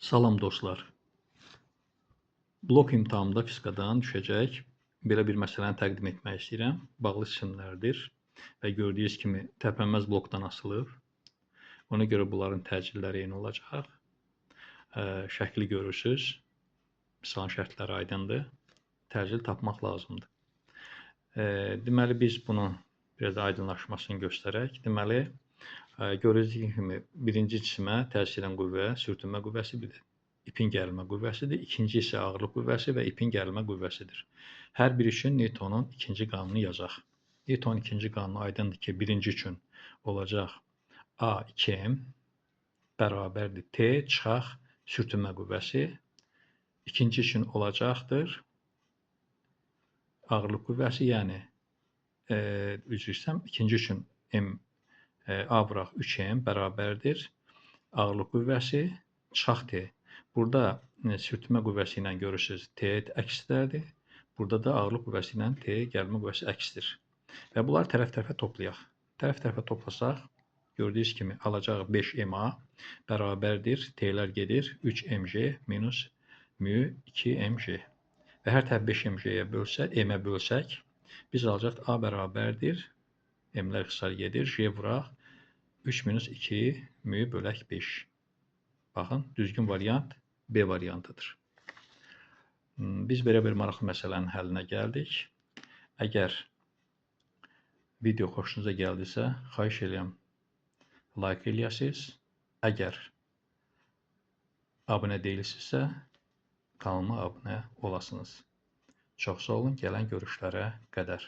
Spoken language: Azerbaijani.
Salam dostlar. Blok imtahanında fizikadan düşəcək belə bir məsələni təqdim etmək istəyirəm. Bağlı cisimlərdir və gördüyünüz kimi tərpənməz blokdan asılıb. Ona görə bunların təcilləri eyni olacaq. Şəkli görürsünüz. Misalın şərtləri aydındır. Təcil tapmaq lazımdır. Deməli, biz bunu biraz da aydınlaşmasını göstərək. Deməli, gördüyünüz kimi birinci cisimə təsir edən qüvvə sürtünmə qüvvəsi, bir də ipin gərilmə qüvvəsidir. İkinci isə ağırlıq qüvvəsi və ipin gərilmə qüvvəsidir. Hər biri üçün Newtonun ikinci qanunu yazaq. Newtonun ikinci qanunu aydındır ki, birinci üçün olacaq A2M bərabərdir T çıxaq sürtünmə qüvvəsi. İkinci üçün olacaqdır ağırlıq qüvvəsi, yəni üzr istəyirəm, ikinci üçün M A vuraq 3M bərabərdir ağırlıq qüvvəsi çıxaq T. Burada sürtünmə qüvvəsi ilə görürsünüz T əkslərdir. Burada da ağırlıq qüvvəsi ilə T gərilmə qüvvəsi əksdir. Və bunları tərəf-tərəfə toplayaq. Tərəf-tərəfə toplasaq, gördüyünüz kimi alacaq 5MA bərabərdir. T-lər gedir 3MG minus mü 2MG. Və hər tərəf 5MG-yə bölsək, M-ə bölsək, biz alacaq A bərabərdir. M-lər ixtisar gedir. G vuraq 3 minus 2 mü bölək 5. Baxın, düzgün variant B variantıdır. Biz belə bir maraqlı məsələnin həllinə gəldik. Əgər video xoşunuza gəldisə, xahiş edirəm like eləyəsiniz. Əgər abunə deyilsinizsə, kanalıma abunə olasınız. Çox sağ olun, gələn görüşlərə qədər.